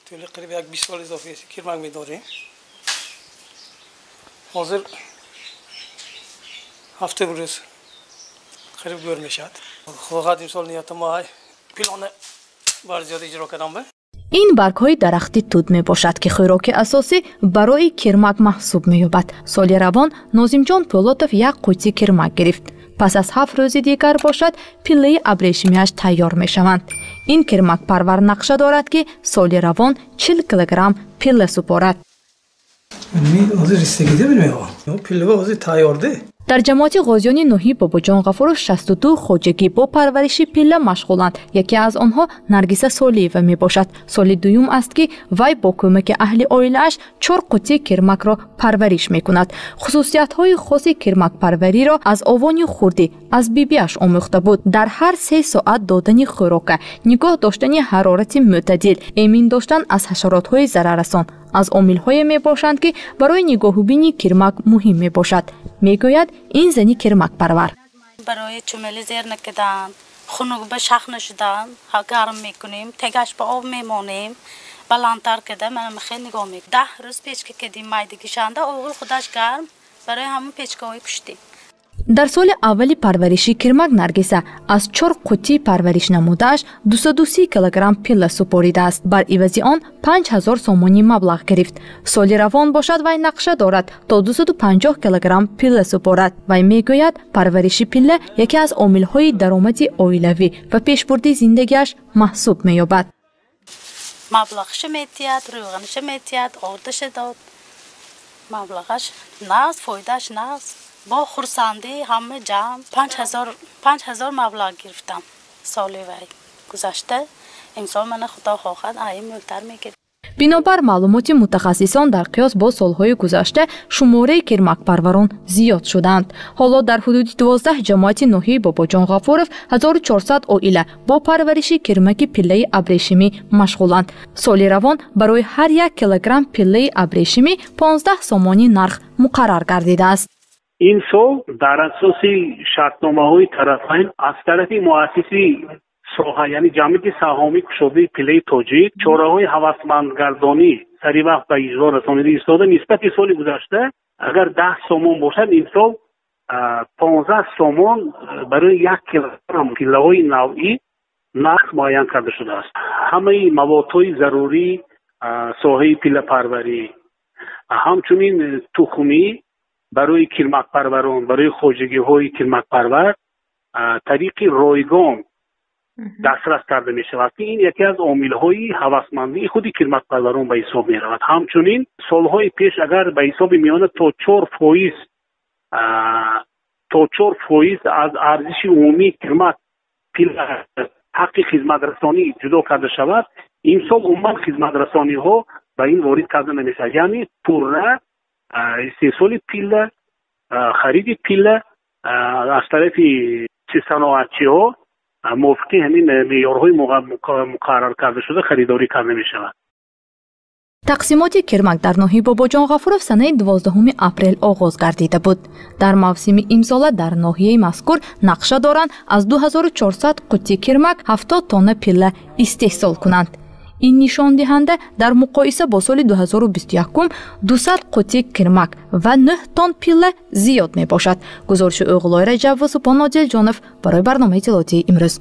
Тӯли қариб як 20 сол изофӣ кирмак медорем. Ҳозир ҳафта рӯз қариб гӯр мешавад. Худо хоҳад, имсол ниятам пилона бар зиёд иҷро кардам. Ин баргҳои дарахти тут мебошад, ки хӯроки асосӣ барои кирмак маҳсуб меёбад. Соли равон Нозимҷон Пӯлотов як қуттӣ кирмак гирифт. Пас аз 7 рӯзи дигар бошад, пиллаи абрешимиаш тайёр мешаванд. Ин кирмакпарвар нақша дорад, ки соли равон 40 килограмм пилла супорад. Дар ҷамоати ғозиёни ноҳияи Бобоҷон Ғафуров 62 хоҷагӣ бо парвариши пилла машғуланд. Яке аз онҳо Наргиса Солиева мебошад. Соли дуюм аст, ки вай бо кӯмаки аҳли оилааш 4 қуттӣ кирмакро парвариш мекунад. Хусусиятҳои хоси кирмакпарвариро аз овони хурдӣ аз бибиаш омӯхта буд. Дар ҳар 3 соат додани хӯрока, нигоҳ доштани ҳарорати мӯътадил, эмин доштан аз ҳашаротҳои зараррасон аз омилҳое мебошанд, ки барои нигоҳубини кирмак муҳим мебошад, мегӯяд ин зани кирмакпарвар. Барои чумели зер накардан, хунук ба шах нашудан, гарм мекунем, тегаш ба об мемонем, баландтар карда манам хеле нигоҳ мекунем. 10 рӯз печка кардем, майдагишанда оғил худаш гарм, барои ҳамон печкаҳои пуштем. Дар соли аввали парвариши кирмак Наргиса аз 4 қуттӣ парвариш намудааш 230 килограмм пилла супоридааст. Бар ивази он 5000 сомонӣ маблағ гирифт. Соли равон бошад, вай нақша дорад то 250 килограмм пилла супорад. Вай мегӯяд, парвариши пилла яке аз омилҳои даромади оилавӣ ва пешбурди зиндагиаш маҳсуб меёбад. Маблағша метиҳад, рӯғаниша метиҳад, ордаша дод. Маблағаш нағз, фоидааш нағз. Бо хурсандӣ ҳама ҷамъ 5000 маблағ гирифтам соли вай гузашта. Имсол мана худо хоҳад ай мӯлтар мегирам. Бинобар маълумоти мутахассисон, дар қиёс бо солҳои гузашта шумораи кирмакпарварон зиёд шуданд. Ҳоло дар ҳудуди 12 ҷамоати ноҳияи Бобоҷон Ғафуров 1400 оила бо парвариши кирмаки пиллаи абрешимӣ машғуланд. Соли равон барои ҳар 1 килограмм пиллаи абрешимӣ 15 сомонӣ нарх муқаррар гардидааст. Ин сол дар асоси шартномаҳои тарафайн аз тарафи муассиси соҳа, яъне ҷамъияти саҳомии кушодаи пиллаи тоҷик, чораҳои ҳавасмандгардонӣ сари вақт ба иҷро расонида истода. Нисбати соли гузашта агар 10 сомон бошад, имсол 15 сомон барои 1 килограмм пиллаҳои навъӣ нарх муайян карда шудааст. Ҳамаи маводҳои зарурӣ соҳаи пиллапарварӣ, ҳамчунин тухмӣ барои кирмакпарварон, барои хоҷагиҳои кирмакпарвар тариқи ройгон дастрас карда мешавад, ки ин яке аз омилҳои ҳавасмандии худи кирмакпарварон ба ҳисоб меравад. Ҳамчунин солҳои пеш агар ба ҳисоби миёна то 4% аз арзиши умумии кирмак пилла ҳаққи хизматрасонӣ ҷудо карда шавад, имсол умуман хизматрасониҳо ба ин ворид карда намешавад. Яъне пурра истеҳсоли пилла, хариди пилла аз тарафи саноатчиҳо мувофиқи ҳамин меъёрҳои муқаррар карда шуда харидорӣ карда мешавад. Тақсимоти кирмак дар ноҳияи Бобоҷон Ғафуров санаи 12 апрел оғоз гардида буд. Дар мавсими имсола дар ноҳияи мазкур нақша доранд аз 2400 қуттӣ кирмак 70 тонна пилла истеҳсол кунанд. Ин нишондиҳанда дар муқоиса бо соли 2021 200 қуттӣ кирмак ва 9 тонн пилла зиёд мебошад. Гузориши Оғлои Раҷаб ва Супон Одилҷонов барои барномаи иттилоотии имрӯз.